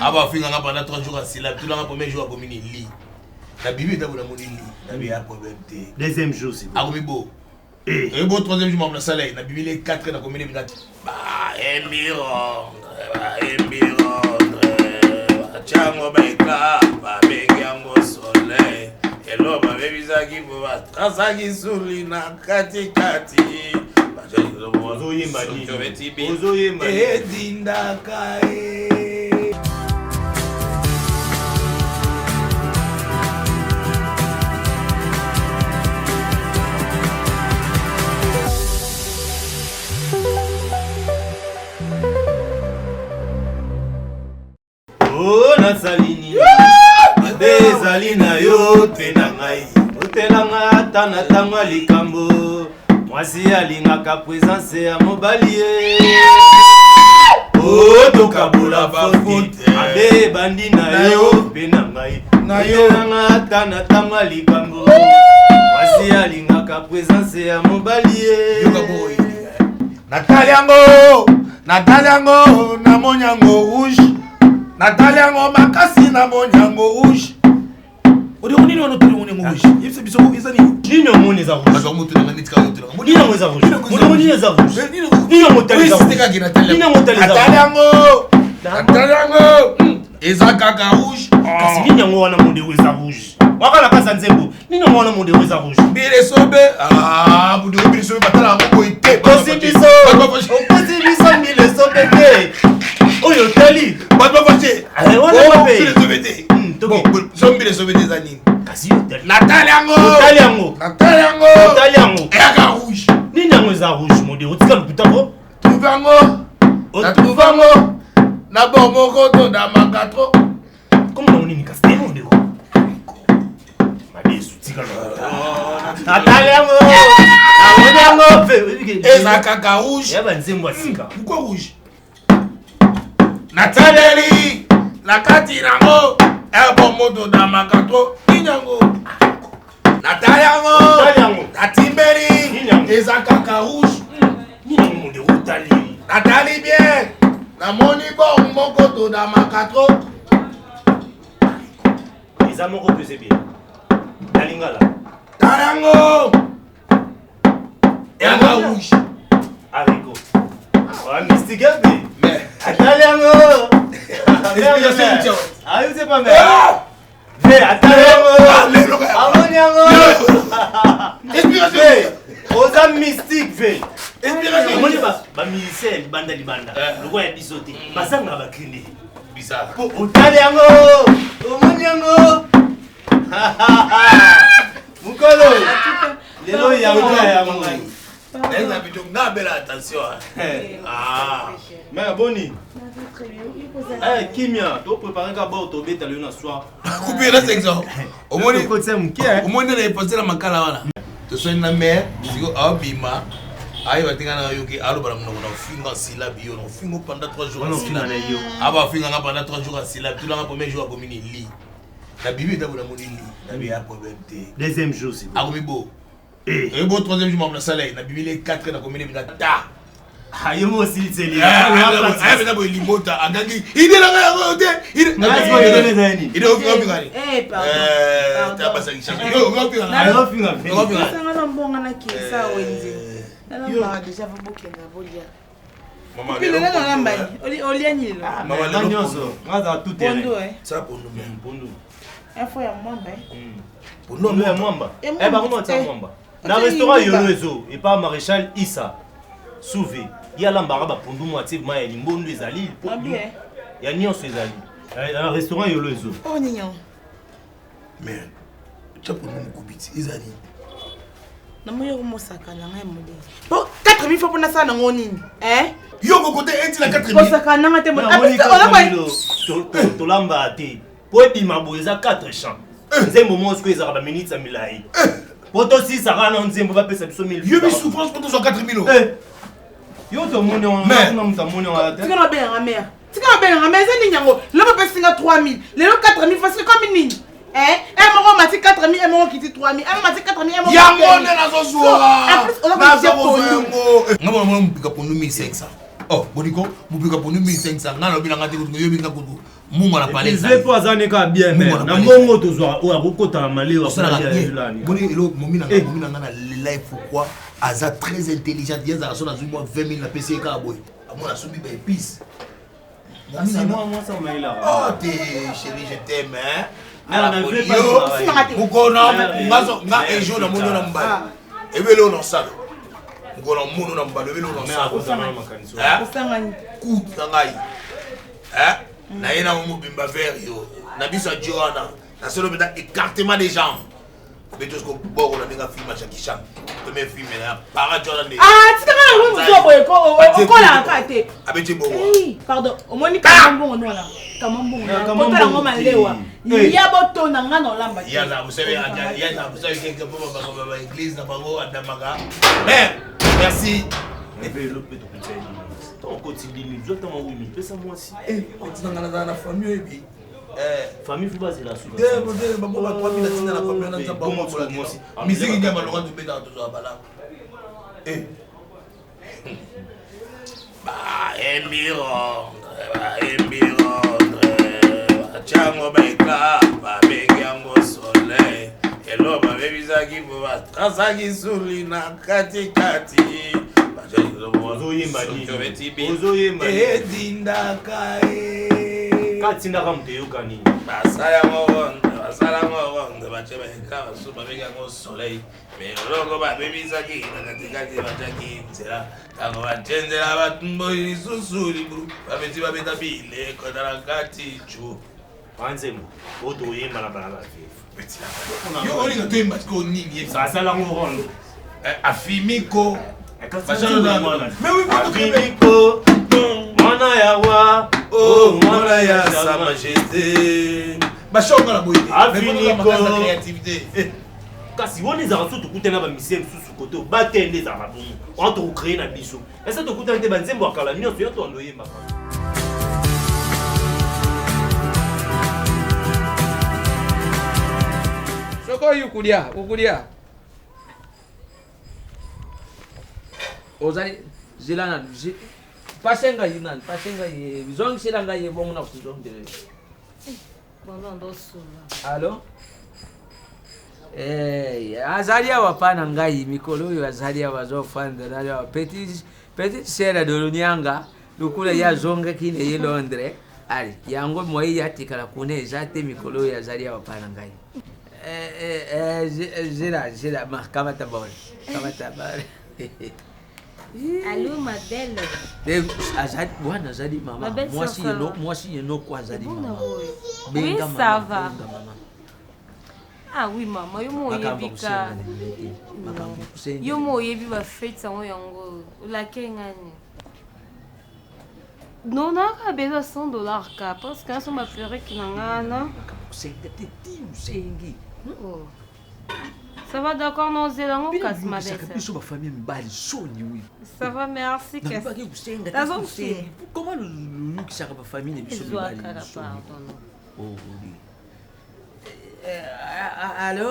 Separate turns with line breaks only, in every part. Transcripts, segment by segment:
Aba afinga nga pendant 3 jours asila tulanga premier jour akomi ni li na bibi ntango namoni li nabi ya problème te.
Deuxième jour c'est
akomi bo eh bo troisième jour mamu nasala ye na bibi le 4 nakomi le mina ba emirondre ba emirondre batyango baeka babengi yango soleil elo babebisaki po batrasaki suli na katikati.
Ozoyemba nini? Ozoyemba nini?
Edindaka e.
Oh, nasali nini? Mabe ezali na yo te na ngai. Otelanga ata na ntango ya likambo. Mwasi alingaka presence ya mobali ye. Oh, tokabola faute. Mabe ebandi na yo mpe na ngai. Otelanga ata na ntango ya likambo. Mwasi alingaka presence ya mobali ye.
Yoka boye. Natali yango, natali yango, namoni yango rouge. Natali yango makasi, namoni yango rouge. Odingo nini wana otali yango rouge? Yebisa biso eza nini?
Nini omoni eza rouge?
Bato moto na neti kaka moto na
Nini yango eza rouge? Monoko nini eza rouge? Nini yango otali eza rouge? Nini yango otali eza
Natali yango, natali yango, eza kaka rouge.
Kasi nini yango wana modero eza rouge? Waka na kati ya nzembo. Nini yango wana modero eza rouge?
Mbele sobe, ah, modero mbele sobe batala yango boye te.
Okosi biso, okosi biso mbile sobe te. Oyo otali.
Bato bafache.
Eh, wana wapi?
Mbele sobe te.
Toki.
Bon, so mbele sobe te eza nini?
Kasi yo otali.
Natali yango.
Otali yango.
Natali yango.
Otali yango.
Eyaka rouge.
Nini yango eza rouge modero? Tika lokuta ko.
Trouve yango. Na trouve yango. Na bord moko todamaka trop.
Comment on nini kasi te modero? Madesu tika lokuta. Atali yango. Amoni yango pe.
Eza kaka rouge.
Ya ba nzembo ya sika.
Pourquoi rouge? Nataleli na kati nango ebo moto damaka trop. Nini yango? Natali yango.
Otali yango.
Natimbeli.
Nini yango?
Eza kaka rouge.
Nini yango modero otali?
Natali bien. Namoni bor moko todamaka trop.
Eza moko pese bien. Na lingala.
Tala yango. Yanga rouge.
Haricot. Ah, mystique mpe.
Mais
Atali yango.
Explication nini?
Ah, yo sais pas mais. Ve atali
Ah,
yango.
lelo kaka.
Amoni yango.
Explication.
Ve oza mystique ve.
Explication.
Omoni ba ba musicien ya libanda libanda. Lokola ya biso te. Bazangaka ba cri nde.
Bizarre.
Po otali yango. Omoni yango. Mukolo. Lelo yango ya yango.
Naza bito ngabela attention. Ah.
Mais boni. Eh kimia, to préparer ka bord to beta le na soir.
Couper la section. Omoni
Kokotisa moke eh.
omoni na epanse na makala wana. Tosoni na mère, siko abima. Ayeba te nga na yoki aloba na monoko na ofinga sila biyo na ofinga pendant 3 jours.
Wana ofinga na yo.
Aba ofinga nga pendant 3 jours asila tulanga premier jour akomi ni li. Na bibi ntango namoni li, nabi ya problème te.
Deuxième jour c'est
Akomi bo. Eh bo troisième jour mamu nasala ye na bibi le 4 nakomi le mina ta.
Ah yo mo osilitseli.
Aya mpenza boye libota agangi ide na ngai yango te.
Ngai sikoyo ide eza nini?
Ide ofinga nini?
Eh, pardon.
Eh,
Pardon.
tabasakisha. Yo ofinga nini?
Ayo ofinga pe.
Ofinga.
Esanga na mbonga na kesa wenze. Nalambaka deja po bokenda bolia.
Mama,
Puis lelo nalambani. Olia nini lelo?
Ah,
Mama,
mais nga
lelo
nyonso, nga za tout terrain.
Pondu eh.
Sala pondu.
Pondu.
Info ya mwamba eh.
Pondu
Pondu ya mwamba.
Ya mwamba.
Eh bango batia
Eh.
mwamba. Na
Otia
restaurant
yimba.
Yolo ezo epa Maréchal Issa Souve. Ye alambaka ba pondu moitié ma ya limbondo ezali.
Mabi eh.
Ya nyonso ezali. Eh, Na restaurant Yolo ezo.
Oh nini yango?
Mais tia pondu mokubiti eza nini?
Namoni yoko mosaka na ngai modele. Po 4000 fois mpona sala nango nini? Eh?
Yo kokote eti na 4000.
Kosaka nanga te modele.
Namoni
Ah,
kaka
olamba
lelo, tolamba te po ebima boye eza 4 champs nzembo moko sikoyo ezalaka baminute ya milai po tosisaka na nzembo bapesa biso 1000
Yo bi souffrance po tozwa 4000.
Eh, yo tomoni
Mais-
wana moto amoni wana te
Tika na benga mère. Tika na benga mère eza nini yango? Lelo bapesi nga 3000. Lelo 4000 parce que comme nini? Eh, eh moko mati 4000, eh moko kiti 3000. Eh mati 4000, eh moko.
Yango nde nazozwa.
En plus, oza
Nazokozwa
kotia pondu.
yango. Nga mona mona mopika pondu 1500. Oh, boniko mobika poni 1500 nga nalobi na nga te kutu yobi nga kutu munga na palais
ezali po aza ne kaka bien mais na mbongo tozwa oyo akokota na malewa
osalaka bien boni elo momi na nga momi na nga na lela ye pourquoi aza très intelligente ye azalaka so nazwi mwa 20 000 napesi ye kaka boye amona asombi ba épice. Oh te chérie, je t'aime hein. Mokolo nga un jour namoni yo na mobali ebele oyo nasala mokolo namoni yo na mobali ebele oyo nasala kut na ngai naye nango mobimba vers yo na biso ya jo wana nasolo mpenza écartement des jambes. Beto siko boko na ndenge film ya Jackie Chan. Premier film na para Jordan
de. Ah, tika nga na zo boye ko okola ka te.
Abeti bongo.
Pardon, omoni kama mbongo nwana. Kama mbongo. Kota yango malewa. Ya boto na nga na olamba.
Ya za vous savez ya za vous savez quelque peu ba ba ba église na bango adamaka. Mais merci.
Ebe lo pe to kuta. Tokoti dimi, zwa tanga wimi, pesa mwasi.
Eh, otinanga na na famille ebi.
Eh. Famille faut bazela
suka. Te te bango ba 3000 atinda na famille na nzamba bango kola mwasi. Musique ndia maloka tobetaka tozwa bala. Eh. Ba embiro, ba embiro, batiango baeka babengi yango soleil elo babebisaki po batrasaki suli na katikati.
Ozoyemba nini? Ozoyemba
edindaka
e katindaka moto eyokani.
Basala yango ronde, basala yango ronde, batye baeka basusu babengi yango soleil, mais eloko babebisaki na katikati, batiaki nzela. Ntango batye nzela, batumboli lisusu libulu, babeti babeta bileko na kati cu
Banzembo oyo toyemba na bana bavefu.
Yo olinga toyemba sikoyo nini?
Basala yango ronde.
Afimiko.
Afimiko mwana ya wa
oh mwana ya sa majesté bashonga na boye.
Afiniko créativité. Kasi wana ezalaka so tokutani na bamisie mosusu kote bate nde ezalaka bongo wana tokocree na biso ese tokutani te banzembo ya kala nyonso ya toando oyembaka.
Soki oyi kulia ukulia ozali zela nanu pase ngai nani, pase ngai, zongisela ngai ye bongo na kozongela. Allo. Eh, azali awa pa na ngai mikolo oyo, azali awa azofanda nali awa petit petite sœur ya Dolonianga lokola ye azongaki na ye Londres ali yango moye ye atikala kuna eza te. Mikolo oyo azali awa pa na ngai. Eh, eh, eh, zela zela ma kamata bol kamata bol.
Allô, ma belle.
Azali wana, azali mama mwasi yeno, mwasi yenoko azali mama.
Oui, ça va. Ah oui mama, yo mo oyebi ka yo mo oyebi bafete yango yango olake ngani. Non, naka besoin 100 $ ka parce que nasomba perruque na nga na. Oh. Ça va, d'accord, nozela yango kasi ma belle.
Biso bafamille mibali soni wi.
Ça va, merci.
Kasi kosenga, comment lolukisaka bafamille na biso mibali?
Pardon.
Oh oui. Allô,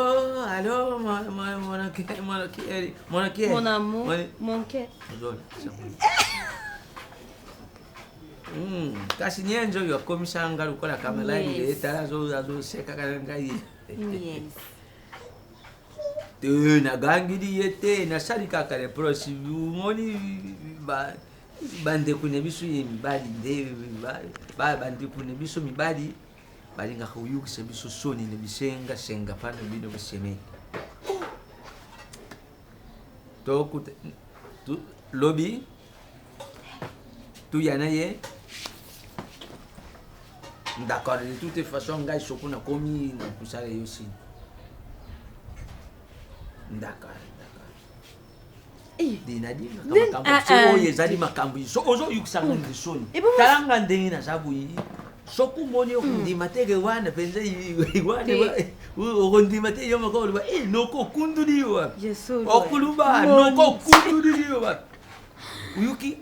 allô, mon, mon, mon, mon, mon,
mon amour, mon cœur.
Kasi nienzo oyo akomisanga lokola kamalani etala azosekaka na ngai.
Yes.
Te, nagangili ye te, nasali kaka reproche. Omoni bandeko na biso ye mibali nde bandeko na biso mibali balingaka koyokisa biso soni na bisengasenga mpana bino bosemeki tokuta lobi tuya na ye. D'accord, de toute façon ngai soko nakomi na kosala yo sini. D'accord, d'accord. Dinadi makambo oyo ezali makambo ozoyokisanga nde soni. Talanga ndenge naza boye, soki omoni okondima teke wana mpenza wana okondima te. Yo moko oloba noko okunduli yo wapi, okuluba noko okunduli yo wapi. Oyuki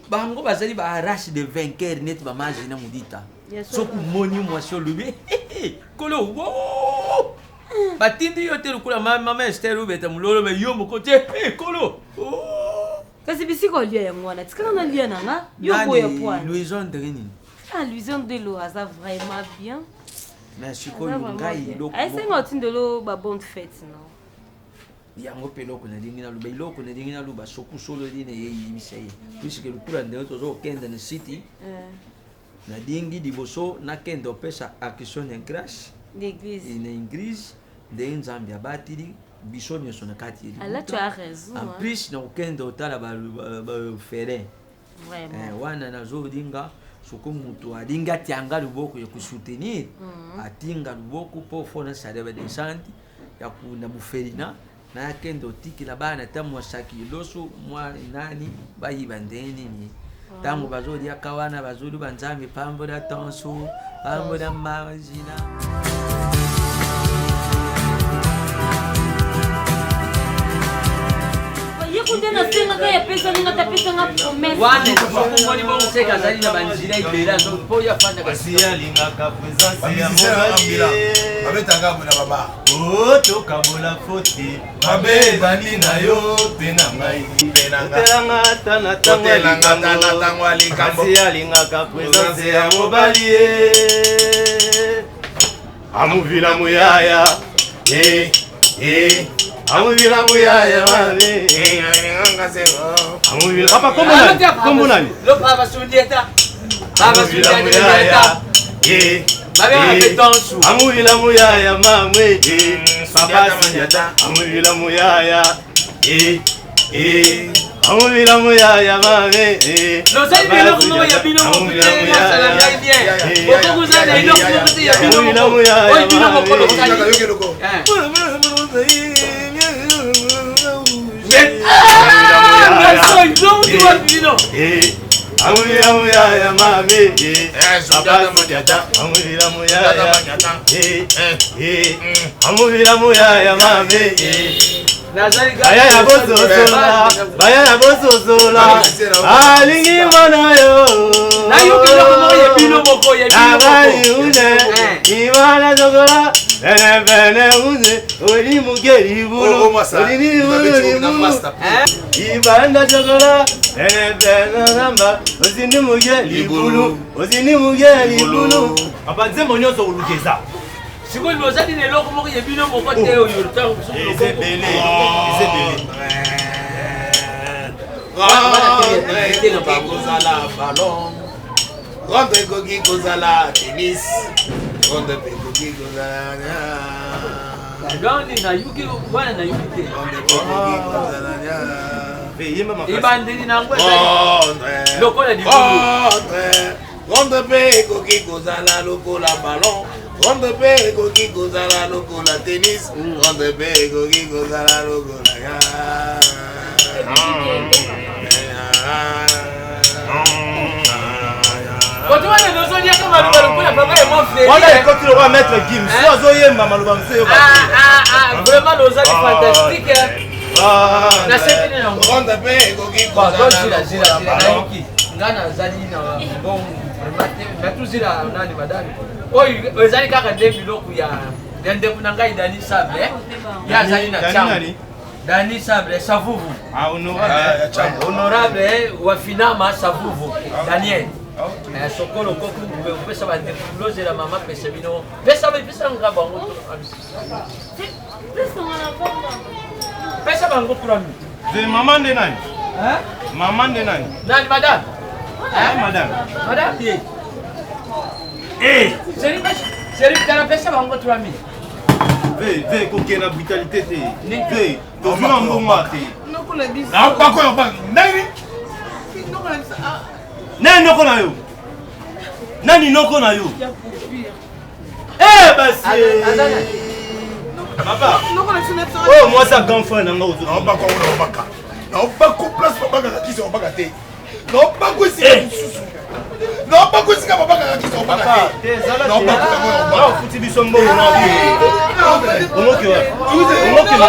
bango bazali ba race de vainqueur neti bamazi na modita. Soki omoni mwasi olobi kolo batindi yo te lokola mama Ester obeta mololo me yo moko te kolo.
Kasi bisika olia yango wana, tikala na lia na nga, yo boya poa.
Louison ndenge nini?
Ah, Louison Ndelo aza vraiment bien.
Mais sikoyo ngai eloko.
Asenga otindelo ba bonne fête non.
Yango mpe eloko nalingi naloba, eloko nalingi naloba soki osololi na ye yebisa ye puisque lokola ndenge tozokende na city eh. Nalingi liboso nakende opesa action ya grace na eglise ndenge Nzambe abatili biso nyonso na kati
ya libota. En
plus nakokende otala baorphelin eh, wana nazolinga soko moto alingi atianga loboko ya kosoutenir mhm. atinga loboko mpo fo nasala badescente ya na bofelina nakende otikela bana ata mwa saki loso mwa nani bayiba ndenge nini ntango bazoliaka wana bazoluba nzambe pambola tonso pambola mazina
ye nde nasengaka ye apesani nga te apesanga promesse
wana omoni bongo seke azali na banzela ebele azo mpo oyo afandaka
alingaka presence ya mobali
babetaka boye na babar
Oh, tokabola foti
mabe
ezali na yo mpe na ngai otelanga ata na ntango ya likambo kasi alingaka presence ya mobali ye amuvila muyaya eh, eh. amuvila muyaya mabe amuvila papa kombo nani kombo nani
amuvila muyaya
eh. Amuvila muyaya mamwe eh. Papa Sundiata amuvila muyaya eh eh amuvila muyaya mame eh
Lozali
Papa
biloko moko ya
Sundiata
bino moko
amuvila
te
muyaya
nasala ngai bien
eh
okokuza na eloko moko te ya bino
amuvila
moko
muyaya
oyo bino moko
mame
losali
Yoki eloko.
Eh.
Amuvila muyaya
Ngasoi, donc tu vas bino
eh amuvila muyaya mame eh
Eh,
Papa
Sundiata
Sundiata amuvila muyaya
Manyata.
eh eh amuvila muyaya mame eh
nazali
baya ya bososola baya ya bososola alingi mwana yo
nayoki eloko moko ya bino moko ya bino
abali
moko
une imana sokola penepene une olimuke libulu olini libulu ibanda sokola penepene namba osini muke libulu osini muke libulu papa nzembo nyonso koluka eza
sikoyo bozali na eloko moko ya bino moko te oyo ntango mosusu
eza ebele eza ebele
Rendre kozala ballon rendre ekoki kozala tennis rendre mpe ekoki kozala
donc nayoki wana nayoki te
rendre mpe ekoki kozala
yemba makasi
ebandeli na yango ezali
rendre
lokola libulu
rendre rendre mpe ekoki kozala lokola ballon rendre mpe ekoki kozala lokola tennis rendre mpe ekoki kozala lokola
koto wana nozoliaka maloba lokola papa ya mwa
wana
frere
ekoti lokola maître gim so azoyemba maloba mosusu eyoka
vraiment lozali fantastique nasepeli nango
rendre mpe ekoki
Bon,
kozala
donc zila zila
lokola
zila
ballon
nayoki nga nazali na bon vraiment te natuzila nani madame oyo ezali kaka nde biloko ya ya ndeko na ngai Dani Sable ye azali na
Dani
Tshangu
nani?
Dani Sable Savuvu
Ah, honorable.
Ya Tshangu.
honorable wa Finama Savuvu Daniel Eh, sokolo koko opesa bandeko lozela mama pesa bino pesa pesa nga bango pesa bango 3000
Ze mama nde nani?
Hein?
Mama nde nani?
Nani madame?
Ah, madame.
Madame ye. Eh, Seri seri tala pesa bango 3000.
Ve, ve kokende na brutalité te.
Nini?
Ve, tozwi na mbongo te.
Nokola biso.
naobako yo baka ndenge
Nokola biso. Ah,
Nani noko na yo? Nani noko na yo?
ya kopire.
Eh, basi.
Aza nani?
Papa,
Nokola biso na biso.
oyo mwasi ya grand frère na nga ozo.
naobako yango naobaka naobako place babakaka kisi obaka te naobako esika mosusu naobako esika babakaka kisi obaka
Papa,
te
te zala te.
naobako yango
Na
naobaka
ofuti biso mbongo na yo. Omoki wa. Omoki wa.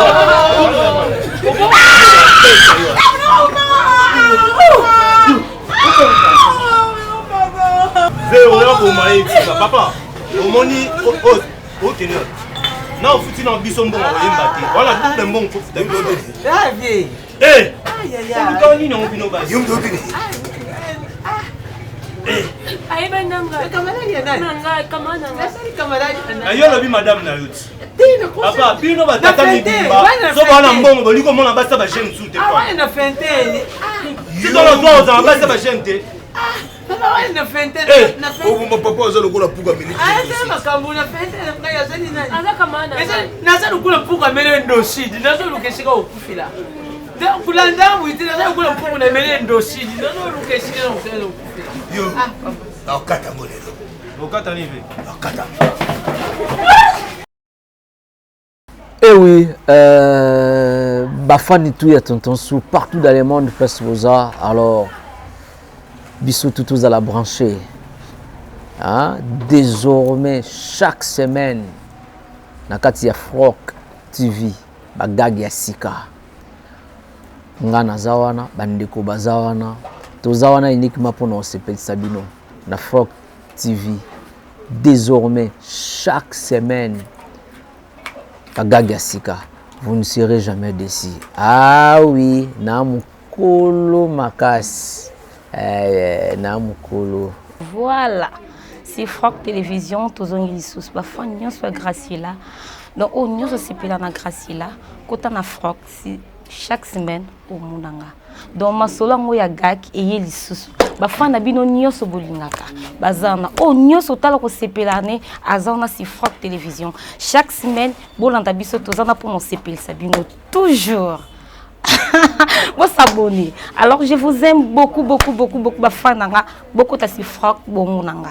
Ve oya koma ye tika papa. Omoni okende wapi? Na ofuti na biso mbongo oyemba te. Wana double mbongo fofuta biso.
Ah, vie.
Eh! Oluka nini yango bino basi?
Yo moto otini.
Ayebani na ngai.
Camarade ya nani?
Na ngai, camarade na ngai.
Nasali camarade ya nani?
Na yo olobi madame na yo ti.
Te, na conseil-
Papa, bino batata
Na fente,
mibimba.
wana na
So bana
fente.
mbongo bolingi komona basi ya ba jeune mosusu te.
Ah, wana na fente.
Si tolo droit ozala basi ya ba jeune te.
Papa, wana na fente.
Eh,
Na fente.
Obomba papa aza lokola puka miliki.
Ah, eza makambo na fente na ngai azali nani?
Aza camarade na
Eza-
ngai.
naza lokola mpuku amele ndosidi nazoluka esika okufila kulanda mwiti naza lokola mpuku na mele ndosidi nazoluka esika nakokende okufila
Yo. Nakokata yango lelo.
Okata nini ve?
Nakokata.
Eh oui, bafani tout ya Tonton Sou, partout dans le monde, place boza. Alors, biso tout tozala branché. Hein? Désormais, chaque semaine, na kati ya Frok TV, bagag ya sika. Nga naza wana, bandeko baza wana, toza wana uniquement mpona kosepelisa bino na Frok TV. Désormais, chaque semaine, bagag ya sika, vous ne serez jamais déçus. Ah oui, na mokolo makasi. Eh, na mokolo.
Voilà, c'est Franck Télévision, tozongi lisusu bafan nyonso ya Graciela. Donc oyo nyonso osepela na Graciela, kota na Franck si chaque semaine omona nga. Donc masolo yango ya gak eye lisusu. Bafan na bino nyonso bolingaka baza na oyo nyonso otala kosepela ne aza wana si Franck Télévision. Chaque semaine bolanda biso toza na mpona kosepelisa bino toujours. Vous s'abonner. Alors je vous aime beaucoup, beaucoup, beaucoup, beaucoup. Bafan na nga, beaucoup tasi Franck bongo na nga.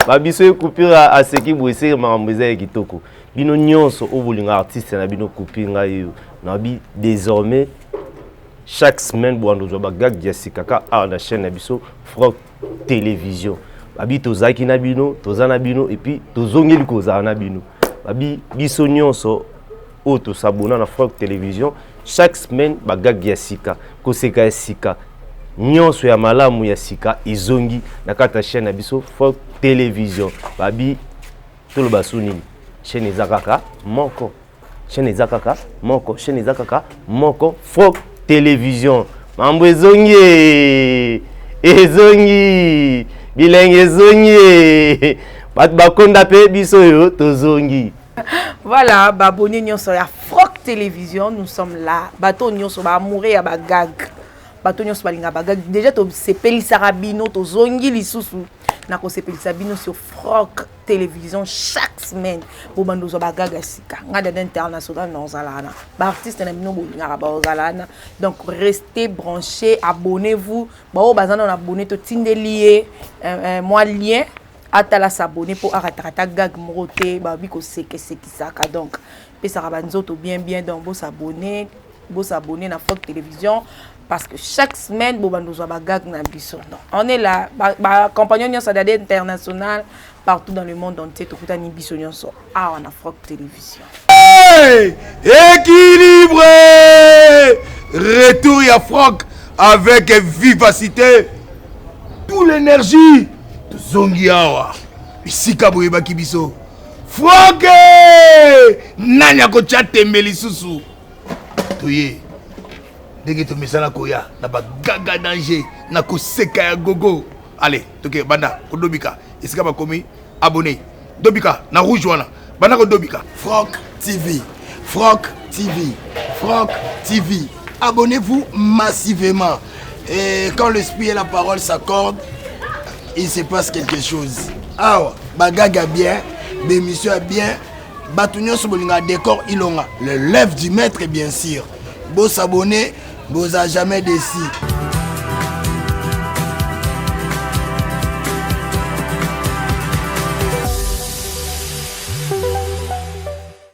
Babiso ekupira aseki boye eseki makambo eza ya kitoko. Bino nyonso oyo bolinga artiste na bino coupe ngai oyo. Nabi désormais chaque semaine bwando ozwa bagag ya sika ka awa na chaîne na biso Franck Télévision. Babi tozalaki na bino, toza na bino et puis tozongeli kozala na bino. Babi biso nyonso oyo tosabona na Franck Télévision chaque semaine bagag ya sika, koseka ya sika, nyonso ya malamu ya sika ezongi na kati ya chaîne na biso Franck Télévision. Babi toloba su nini? Chaîne eza kaka moko. Chaîne eza kaka moko, chaîne eza kaka moko, Franck Télévision. Mambo ezongi, ezongi, bilenge ezongi. Bato bakonda pe biso oyo tozongi.
Voilà, babonné nyonso ya Franck Télévision, nous sommes là. Bato nyonso ba amoureux ya ba gag. Bato nyonso balinga ba gag. Déjà tosepelisaka bino, tozongi lisusu na kosepelisa bino sur Franck Télévision chaque semaine. Bobando ozwa ba gag ya sika. Nga dada international na ozala wana. Ba artiste na bino bolingaka ba ozala wana. Donc restez branchés, abonnez-vous. Ba oyo baza na abonné totindeli ye moi lien atala s'abonner po akatakata gag moko te, babi kosekesekisaka. Donc pesaka ba nzoto bien bien. Donc bo s'abonner, bo s'abonner na Franck Télévision parce que chaque semaine bo bando ozwa ba gag na biso. Donc on est là, ba compagnon nyonso dada international partout dans le monde entier, tokutani biso nyonso awa na Franck Télévision.
Hey! Équilibré! Retour ya Franck avec vivacité, toute l'énergie. Tozongi awa bisika boyebaki biso. Franck! Nani akotia tembe lisusu? Toye ndenge tomesana koya na bagaga danger na koseka ya gogo. Allez, toke banda kodobika esika bakomi abonné. Dobika na rouge wana banda kodobika.
Franck TV, Franck TV, Franck TV. Abonnez-vous massivement. Et quand l'esprit et la parole s'accordent, il se passe quelque chose. Awa, bagaga bien, bémission bien, bato nyonso bolinga décor ilonga, le lève du maître bien sûr. Bo s'abonner, boza jamais déçu.